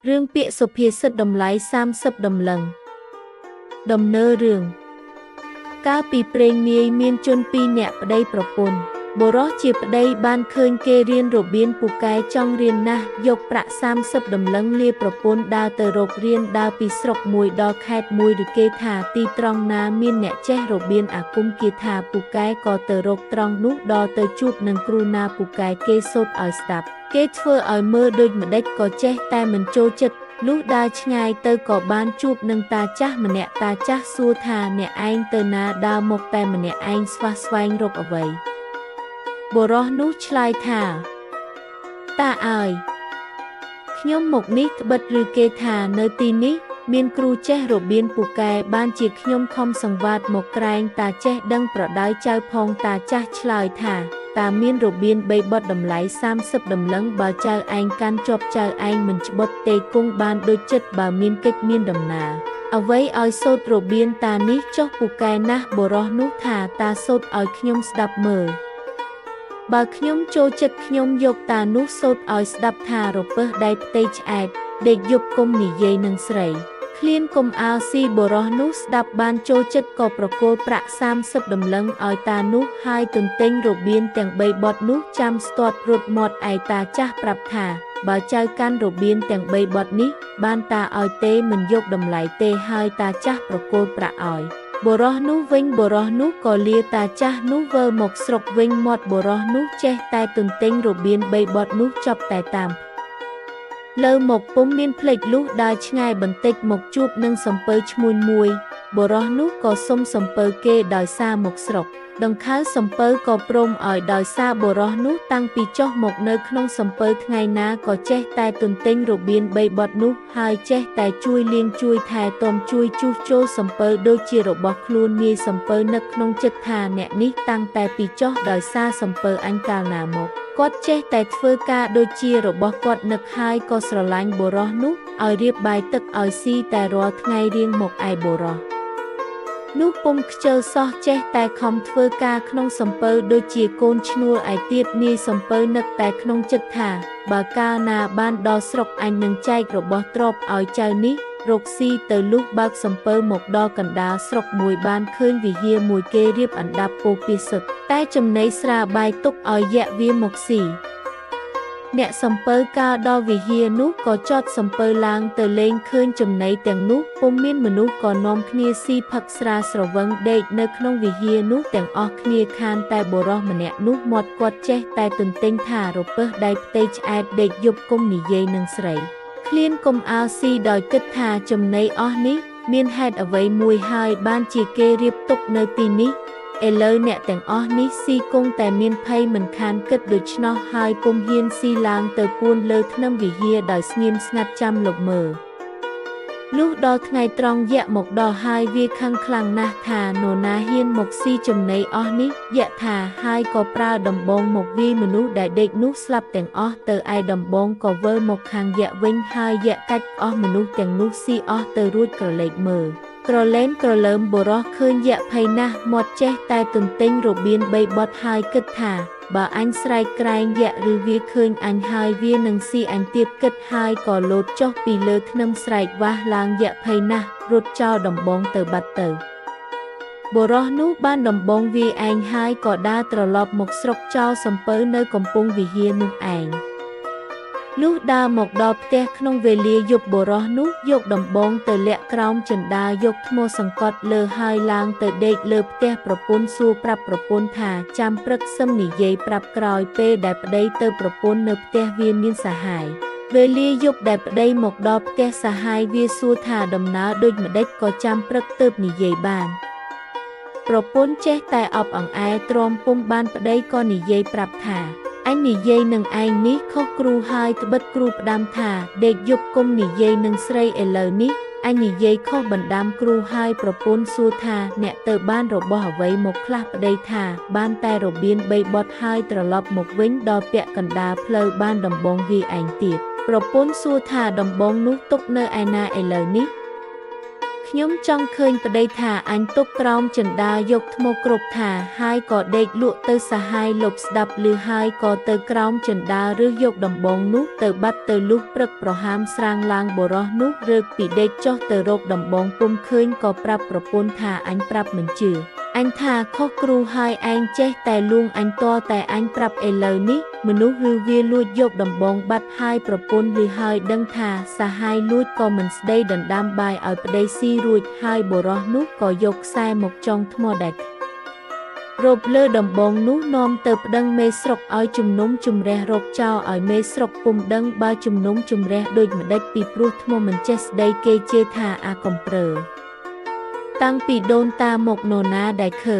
រឿងពាក្យសុភាសិតតម្លៃ30តម្លឹងដំណើររឿងកាលពីព្រេងនាយមានជនពីរនាក់ប្តីប្រពន្ធបុរសជាប្តីបានឃើញគេរៀនរបៀនពូកែចង់រៀនណាស់យកប្រាក់30តម្លឹងលាប្រពន្ធដើរទៅរករៀនដើរពីស្រុកមួយដល់ខេត្តមួយឬគេថាទីត្រង់ណាមានអ្នកចេះរបៀនអាគមគាថាពូកែក៏ទៅរកត្រង់នោះដល់ទៅជួបនឹងគ្រូណាពូកែគេសូត្រឲ្យស្ដាប់គេធ្វើឲ្យមើលដូចម្ដេចក៏ចេះតែមិនចូលចិត្តលុះដើរឆ្ងាយទៅក៏បានជួបនឹងតាចាស់ម្នាក់តាចាស់សួរថាអ្នកឯងទៅណាដើរមកតែម្នាក់ឯងស្វះស្វែងរកអ្វីបុរសនោះឆ្លើយថាតាអើយខ្ញុំមកនេះត្បិតឬគេថានៅទីនេះមានគ្រូចេះរបៀនពូកែបានជាខ្ញុំខំសង្វាតមកក្រែងតាចេះដឹងប្រដៅចៅផងតាចាស់ឆ្លើយថាតាមានរបៀន3បទតម្លៃ30តម្លឹងបើចៅឯងកាន់ជាប់ចៅឯងមិនច្បុតទេគង់បានដូចចិត្តបើមានកិច្ចមានដំណើរអ្វីឲ្យសូត្ររបៀនតានេះចុះពូកែណាស់បុរសនោះថាតាសូត្រឲ្យខ្ញុំស្ដាប់មើលបើខ្ញុំចូលចិត្តខ្ញុំយកតានោះសូត្រឲ្យស្ដាប់ថារពឹសដៃផ្ទៃឆ្អែតដេកយប់គុំនិយាយនឹងស្រីឃ្លានកុំអើស៊ីបុរសនោះស្ដាប់បានចូលចិត្តក៏ប្រគល់ប្រាក់30តម្លឹងឲ្យតានោះហើយទន្ទិញរបៀនទាំង3បទនោះចាំស្ទាត់រត់មាត់ឯតាចាស់ប្រាប់ថាបើចៅកាន់របៀនទាំង3បទនេះបានតាឲ្យទេមិនយកតម្លៃទេហើយតាចាស់ប្រគល់ប្រាក់ឲ្យបុរសនោះវិញបុរសនោះក៏លាតាចាស់នោះវិលមកស្រុកវិញមាត់បុរសនោះចេះតែទន្ទិញរបៀន3បទនោះចប់តែតាមលើមកពុំមានភ្លេចលុះដើរឆ្ងាយបន្តិចមកជួបនឹងសំពៅឈ្មួញមួយបុរសនោះក៏សុំសំពៅគេដោយសារមកស្រុកដង្ខៅសំពៅក៏ព្រមឲ្យដោយសារបុរសនោះតាំងពីចុះមកនៅក្នុងសំពៅថ្ងៃណាក៏ចេះតែទន្ទិញរបៀន3បទនោះហើយចេះតែជួយលាងជួយថែទាំជួយជួសជុលសំពៅដូចជារបស់ខ្លួននាយសំពៅនឹកក្នុងចិត្តថាអ្នកនេះតាំងតែពីចុះដោយសារសំពៅអញកាលណាមកគាត់ចេះតែធ្វើការដូចជារបស់គាត់នឹកហើយក៏ស្រឡាញ់បុរសនោះឲ្យរៀបបាយទឹកឲ្យស៊ីតែរាល់ថ្ងៃរៀងមកឯបុរសនោះពុំខ្ជិលសោះចេះតែខំធ្វើការក្នុងសំពៅដូចជាកូនឈ្នួលឯទៀតនាយសំពៅនឹកតែក្នុងចិត្តថាបើកាលណាបានដល់ស្រុកអញនឹងចែករបស់ទ្រព្យឲ្យចៅនេះរកស៊ីទៅលុះបើកសំពៅមកដល់កណ្ដាលស្រុកមួយបានឃើញវិហារមួយគេរៀបអណ្ដាប់ពោពេសុទ្ធតែចំណីស្រាបាយទុកឲ្យយៈវាមកស៊ីអ្នកសំពៅកាលដល់វិហារនោះក៏ចតសំពៅឡើងទៅលេងឃើញចំណីទាំងនោះពុំមានមនុស្សក៏នាំគ្នាស៊ីផឹកស្រាស្រវឹងដេកនៅក្នុងវិហារនោះទាំងអស់គ្នាខានតែបុរសម្នាក់នោះមាត់គាត់ចេះតែទន្ទិញថារពឹសដៃផ្ទៃឆ្អែតដេកយប់គុំនិយាយនឹងស្រីឃ្លានកុំអើស៊ីដោយគិតថាចំណីអស់នេះមានហេតុអ្វីមួយហើយបានជាគេរៀបទុកនៅទីនេះឥឡូវអ្នកទាំងអស់នេះស៊ីគង់តែមានភ័យមិនខានគិតដូច្នោះហើយពុំហ៊ានស៊ីឡើងទៅពួនលើធ្នឹមវិហារដោយស្ងៀមស្ងាត់ចាំលោកមើលលុះដល់ថ្ងៃត្រង់យៈមកដល់ហើយវាខឹងខ្លាំងណាស់ថានរណាហ៊ានមកស៊ីចំណីអស់នេះយៈថាហើយក៏ប្រើដំបងមកវាយមនុស្សដែលដេកនោះស្លាប់ទាំងអស់ទៅឯដំបងក៏វិលមកខាងយៈវិញហើយយៈកាច់អស់មនុស្សទាំងនោះស៊ីអស់ទៅរួចក្រឡេកមើលក្រឡេមក្រលើមបុរសឃើញយៈភ័យណាស់មាត់ចេះតែទន្ទិញរបៀន3បទហើយគិតថាបើអញស្រែកក្រែងយៈឬវាឃើញអញហើយវានឹងស៊ីអញទៀតគិតហើយក៏លោតចុះពីលើធ្នឹមស្រែកវាស់ឡើងយៈភ័យណាស់រត់ចោលដំបងទៅបាត់ទៅបុរសនោះបានដំបងវាយឯងហើយក៏ដើរត្រឡប់មកស្រុកចោលសំពៅនៅកំពង់វិហារនោះឯងលុះដើរមកដល់ផ្ទះក្នុងវេលាយប់បុរសនោះយកដំបងទៅលាក់ក្រោមជណ្ដើរយកថ្មសង្កត់លើហើយឡើងទៅដេកលើផ្ទះប្រពន្ធសួរប្រាប់ប្រពន្ធថាចាំព្រឹកសឹមនិយាយប្រាប់ក្រោយពេលដែលប្តីទៅប្រពន្ធនៅផ្ទះវាមានសហាយវេលាយប់ដែលប្តីមកដល់ផ្ទះសហាយវាសួរថាដំណើរដូចម្ដេចក៏ចាំព្រឹកទើបនិយាយបានប្រពន្ធចេះតែអបអង្អែទ្រាំពុំបានប្តីក៏និយាយប្រាប់ថាអញនិយាយនឹងឯងនេះខុសគ្រូហើយត្បិតគ្រូផ្ដាំថាដេកយប់គុំនិយាយនឹងស្រីឥឡូវនេះអញនិយាយខុសបណ្ដាំគ្រូហើយប្រពន្ធសួរថាអ្នកទៅបានរបស់អ្វីមកខ្លះប្តីថាបានតែរបៀន3បទហើយត្រឡប់មកវិញដល់ពាក់កណ្ដាលផ្លូវបានដំបងវាឯងទៀតប្រពន្ធសួរថាដំបងនោះទុកនៅឯណាឥឡូវនេះ ខ្ញុំចង់ឃើញប្តីថាអញទុកក្រោមជណ្ដើរយកថ្មគ្រប់ថាហើយក៏ដេកលក់ទៅសហាយលបស្ដាប់ឮហើយក៏ទៅក្រោមជណ្ដើររើសយកដំបងនោះទៅបាត់ទៅលុះព្រឹកប្រហាមស្រាងឡើងបុរសនោះរើកពីដេកចុះទៅរកដំបងពុំឃើញក៏ប្រាប់ប្រពន្ធថាអញប្រាប់មិនជឿអញថាខុសគ្រូហើយឯងចេះតែលួងអញតតែអញប្រាប់ឥឡូវនេះមនុស្សឬវាលួចយកដំបងបាត់ហើយប្រពន្ធឬហើយដឹងថាសហាយលួចក៏មិនស្ដីដណ្ដើមបាយឲ្យប្តីស៊ីរួចហើយបុរសនោះក៏យកខ្សែមកចងថ្មដែលរົບលើដំបងនោះនាំទៅប្តឹងមេស្រុកឲ្យជំនុំជម្រះរកចោលឲ្យមេស្រុកពុំដឹងបើជំនុំជម្រះដូចម្ដេចពីព្រោះថ្មមិនចេះស្ដីគេជេរថាអាកំព្រើតាំងពីដូនតាមកនរណាដែលឃើ